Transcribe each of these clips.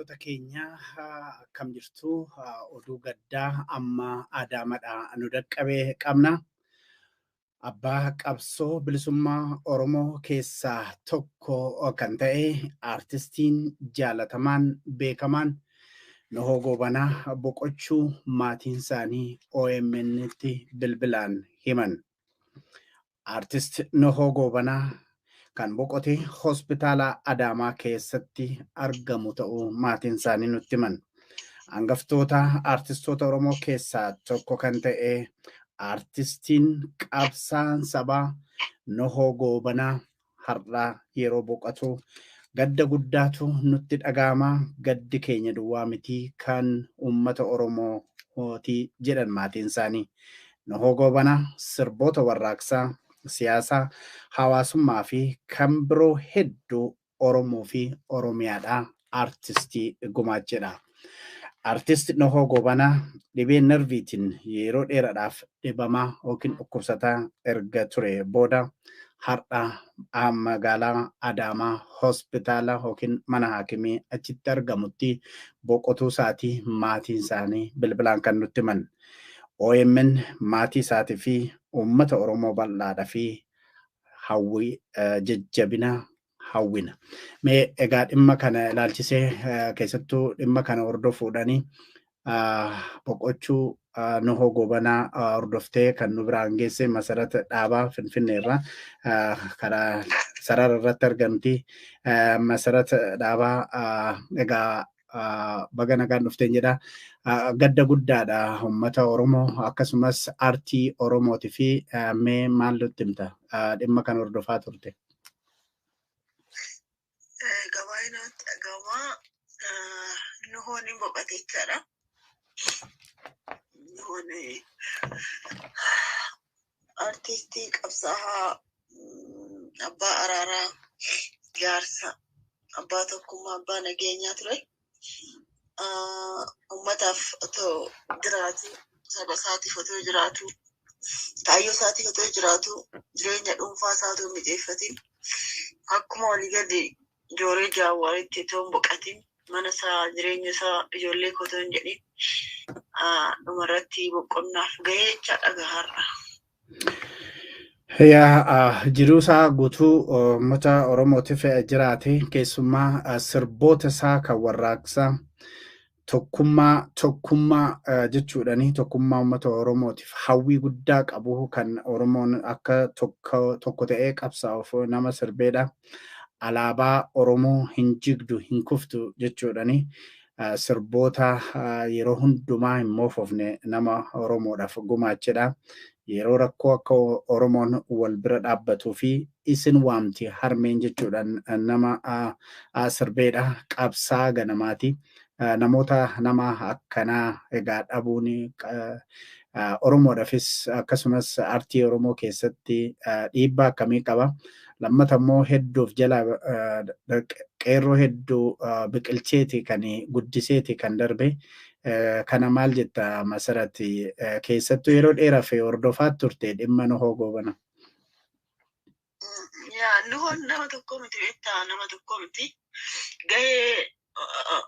Hordoftoota keenya, akkam jirtu? Oduu gaddaa amma Adaamaadhaa nu dhaqqabe qabna. Abbaa qabsoo bilisummaa Oromoo keessaa tokko kan ta'e, aartistiin jaalatamaan beekamaan Nuhoo Goobanaa boqochuu maatiin isaanii OMN'tti bilbilaan himan. Aartist Nuhoo Goobanaa kan boqote hospitaala Adaamaa keessatti argamu ta'uu maatiin isaanii nutti himan. Hangaftoota aartistoota Oromoo keessaa tokko kan ta'e, aartistiin qabsaan sabaa Nuhoo Goobanaa har'a yeroo boqotu gadda guddaatu nutti dhaga'ama. Gaddi keenya duwwaa miti, kan uummata Oromooti jedhan maatiin isaanii. Nuhoo Goobanaa sirboota warraaqsaa, siyaasaa, hawaasummaa fi kan biroo hedduu Oromoo fi Oromiyaadhaa aartistii gumaachedha. Aartist Nuhoo Goobanaa dhibee narviitiin yeroo dheeraadhaaf dhibamaa yookiin dhukkubsataa erga ture booda har'a magaalaa Adaamaa hospitaala yookiin mana haakimii achitti argamutti boqotuu isaatii maatiin isaanii bilbilaan kan nutti himan. OMN maatii isaatii fi uummata Oromoo bal'aadhaa fi hawwii jajjabina hawwina. Mee egaa dhimma kana ilaalchisee, keessattuu dhimma kana hordofuudhaani, boqochuu Nuhoo Goobanaa hordoftee kan nu biraan geesse Masarata Dhaabaa Finfinneerraa karaa sarara irratti argamti. Masarata Dhaabaa, egaa baga nagaan dhufteen jedha. Gadda guddaadha uummata Oromoo akkasumas aartii Oromootii fi mee maal nutti himta, dhimma kana hordofaa turte? Gabaabinatti dhaga'ama. Nuhoon hin boqote jechaadha. Nuhoon artistii qabsaa'aa, abbaa araaraa, jaarsa, abbaa tokkummaa, abbaa nageenyaa ture. Uummataaf otoo jiraatu, saba isaatiif otoo jiraatu, kaayyoo isaatiif otoo jiraatu, jireenya dhuunfaa isaa otoo mijeeffatin, akkuma walii gadi jooree jaawwaaritti otoo hin boqatin, mana isaa, jireenya isaa, ijoollee koo otoo hin jedhin, dhumarratti boqonnaaf gahee jechaadha har'a. Yaa, jiruu isaa guutuu uummata Oromootiif jiraate. Keessumaa sirboota isaa kan warraaqsaa, tokkummaa, tokkummaa jechuudhani, tokkummaa uummata Oromootiif hawwii guddaa qabu, kan Oromoon akka tokko ta'ee qabsaa'uuf nama sirbeedha. Alaabaa Oromoo hin jigdu hin kuftu jechuudhani sirboota yeroo hundumaa hin moofofne nama Oromoodhaaf gumaachedha. Yeroo rakkoo akka Oromoon wal bira dhaabbatuu fi isin waamti harmeen jechuudhaan nama sirbeedha. Qabsaa ganamaati. Namoota nama akkanaa egaa dhabuun Oromoodhaafis akkasumas aartii Oromoo keessatti dhiibbaa akkamii qaba? Lammata immoo hedduuf jala qeerroo hedduu biqilcheeti kan guddiseeti kan darbe. Kana maal jetta, Masarati? Keessattuu yeroo dheeraaf hordofaa turte dhimma Nuhoo Goobana. Yaa, Nuhoon nama tokko miti, beektaa, nama tokko miti. Gahee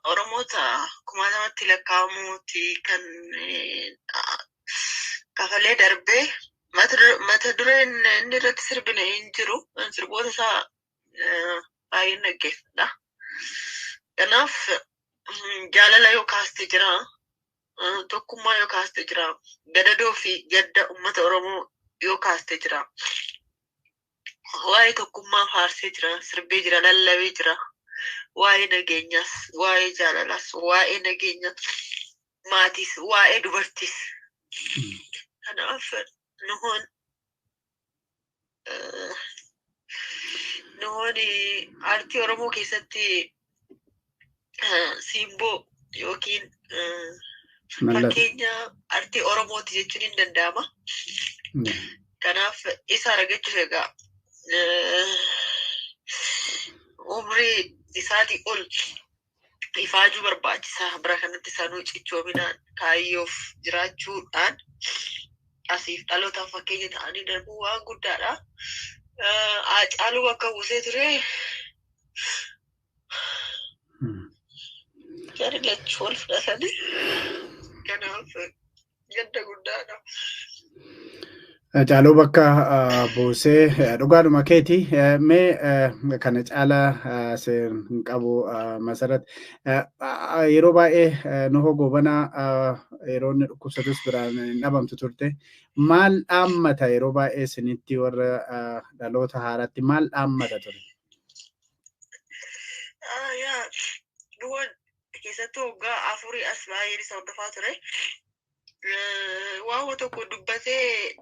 Oromoota kumaatamatti lakkaa'amuuti kan kafalee darbee. Mata dureen inni irratti sirbine hin jiru. Sirboota isaa baay'een dhaggeeffadha. Kanaaf jaalala yoo kaaste jira, tokkummaa yoo kaaste jira, gadadoo fi gadda uummata Oromoo yoo kaaste jira. Waa'ee tokkummaa faarsee jira, sirbee jira, lallabee jira. Waa'ee nageenyaas, waa'ee jaalalaas, waa'ee nageenya maatiis, waa'ee dubartiis. Kanaaf Nuhoon aartii Oromoo keessatti simboo yookiin fakkeenya aartii Oromooti jechuun hin danda'ama. Kanaaf isa argachuuf egaa umrii isaatii ol ifaajuu barbaachisaa. Bara kanatti sanuu cichoominaan kaayyoof jiraachuudhaan asiif dhalootaaf fakkeenya ta'anii darbuu waan guddaadha. Haacaaluu bakka buusee ture. Jarri lachuu wal fudhatanii kanaaf gadda guddaadha. Caaluu bakka buusee dhugaadhuma keeti. Mee kana caalaa hin qabu Masarat. Yeroo baay'ee Nuhoo Goobanaa yeroo inni dhukkubsatus biraan hin dhabamtu turte. Maal dhaammata yeroo baay'ee isinitti warra dhaloota haaraatti maal dhaammata ture? Yaa Nuhoon keessattuu waggaa 4 as baay'een isa hordofaa ture. Waan tokko dubbatee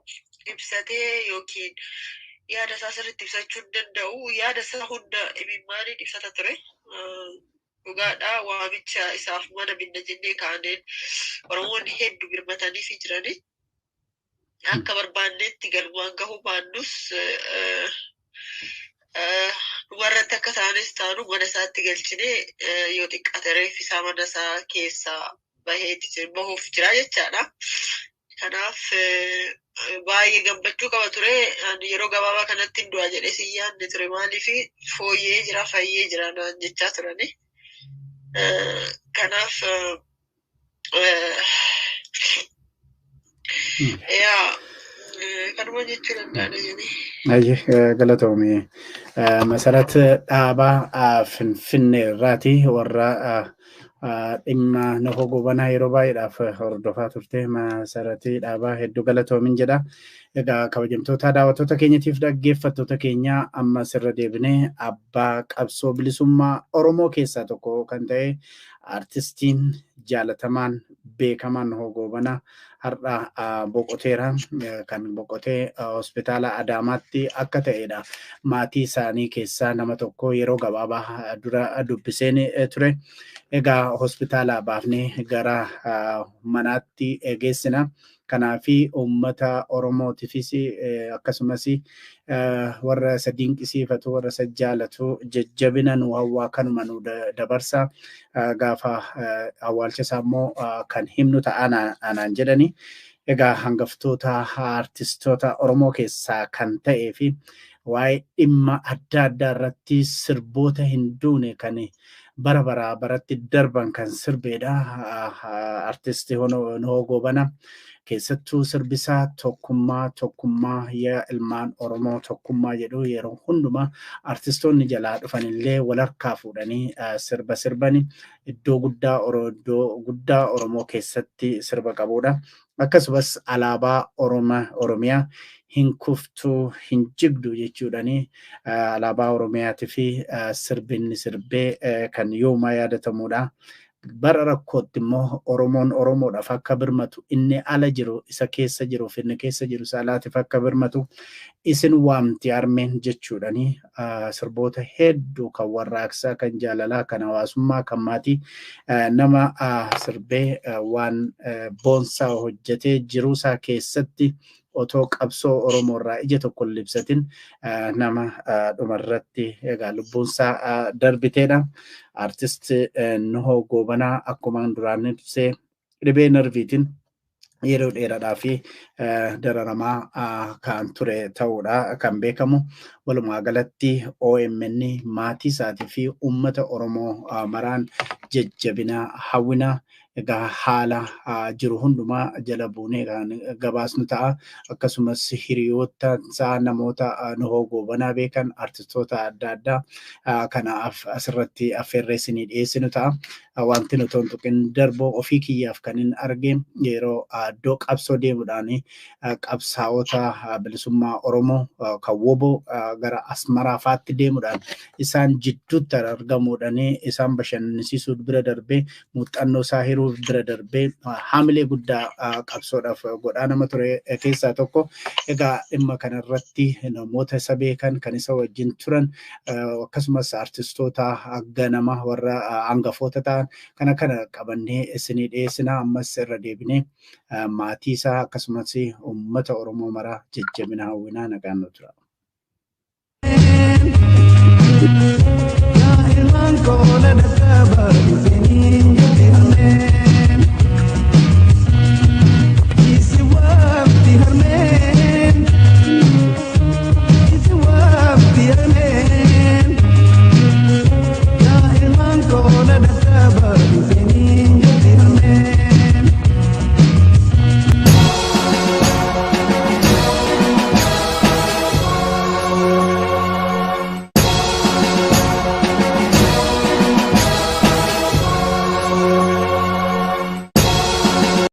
ibsatee yookiin yaada isaa sirriitti ibsachuu hin danda'u. Yaada isaa hunda imimmaaniin ibsata ture. Dhugaadhaa waamicha isaaf mana binna jennee kaaneen Oromoonni hedduu birmatanii fi jirani. Akka barbaannetti galmaan gahuu baannus dhumarratti akka isaanis taanu mana isaatti galchinee yoo xiqqaate reeffi isaa mana isaa keessaa bahee bahuuf jira jechaadha. Kanaaf baay'ee gammachuu qaba ture. Ani yeroo gabaabaa kanatti hin du'a jedhee si yaadne ture. Maaliif fooyyee jira fayyee jira naan jechaa turani. Kanaaf yaa kanuma jechuu danda'an jedhee. Ayyee galatoome. Masarat Dhaabaa Finfinnee irraati warra dhimma Nuhoo Goobanaa yeroo baay'eedhaaf hordofaa turte Masaratii Dhaabaa hedduu galatoomin jedha. Egaa kabajamtoota daawwattoota keenyatiif dhaggeeffattoota keenya amma sirra deebinee abbaa qabsoo bilisummaa Oromoo keessaa tokko kan ta'e artistiin jaalatamaan beekamaan Nuhoo Goobanaa har'a boqoteera. Kan boqotee hospitaala Adaamaatti akka ta'edha. Maatii isaanii keessaa nama tokko yeroo gabaabaa dura dubbiseen ture. Egaa hospitaala baafnee gara manaatti geessina. Kanaafi uummata Oromootiifis akkasumas warra isa dinqisiifatu warra isa jaalatu jajjabina nu hawwaa kanuma nu dabarsa. Gaafa awwaalcha isaa immoo kan himnu ta'a anaan jedhani. Egaa hangaftoota artistoota Oromoo keessaa kan ta'ee fi waa'ee dhimma adda addaa irratti sirboota hin duune kan bara baraa baratti darban kan sirbeedha. Artisti Nuhoo Goobanaa keessattuu sirbisaa tokkummaa tokkummaa yaa ilmaan Oromoo tokkummaa jedhu yeroo hundumaa artistoonni jalaa dhufanillee wal harkaa fuudhanii sirba sirbani iddoo guddaa iddoo guddaa Oromoo keessatti sirba qabudha. Akkasumas alaabaa Oromiyaa hin kuftuu hin jigdu jechuudhani alaabaa Oromiyaatii fi sirbinni sirbee kan yoomaa yaadatamudha. Bara rakkootti immoo Oromoon Oromoodhaaf akka birmatu inni ala jiru isa keessa jiruuf inni keessa jiru isa alaatiif akka birmatu isin waamti armeen jechuudhani sirboota hedduu kan warraaqsaa kan jaalalaa kan hawaasummaa kan maatii nama sirbee waan boonsaa hojjetee jiruusaa keessatti otoo qabsoo Oromoo irraa ija tokko hin libsatin nama dhumarratti egaa lubbuunsaa darbiteedha. Artist Nuhoo Goobanaa akkuma duraan ibsee dhibee narviitiin yeroo dheeraadhaa fi dararamaa kan ture ta'uudha kan beekamu. Walumaa galatti OMN maatii isaatii fi uummata Oromoo maraan jajjabina hawwina. Egaa haala jiru hundumaa jala buunee kan gabaasnu ta'a. Akkasumas hiriyoota isaa namoota Nuhoo Goobanaa beekan artistoota adda addaa kana asirratti affeerree isinii dhiyeessinu ta'a. Wanti nuti hin tuqin darboo ofii kiyyaaf kan hin arge yeroo iddoo qabsoo deemuudhaan qabsaa'ota bilisummaa Oromoo kan WBO gara Asmaraa fa'aatti deemuudhaan isaan jidduutti argamuudhaan isaan bashannansiisuu bira darbee muuxannoo isaa hiruu bira darbee haamilee guddaa qabsoodhaaf godhaa nama ture keessaa tokko. Egaa dhimma kanarratti namoota isa beekan kan isa wajjin turan akkasumas artistoota ganama warra hangafoota ta'an kana kana qabannee isinii dhiyeessina. Ammas irra deebinee maatii isaa akkasumas uummata Oromoo maraa jajjabina hawwinaa nagaan nu tura. Yaa ilmaan koona dadhabaa isinii hin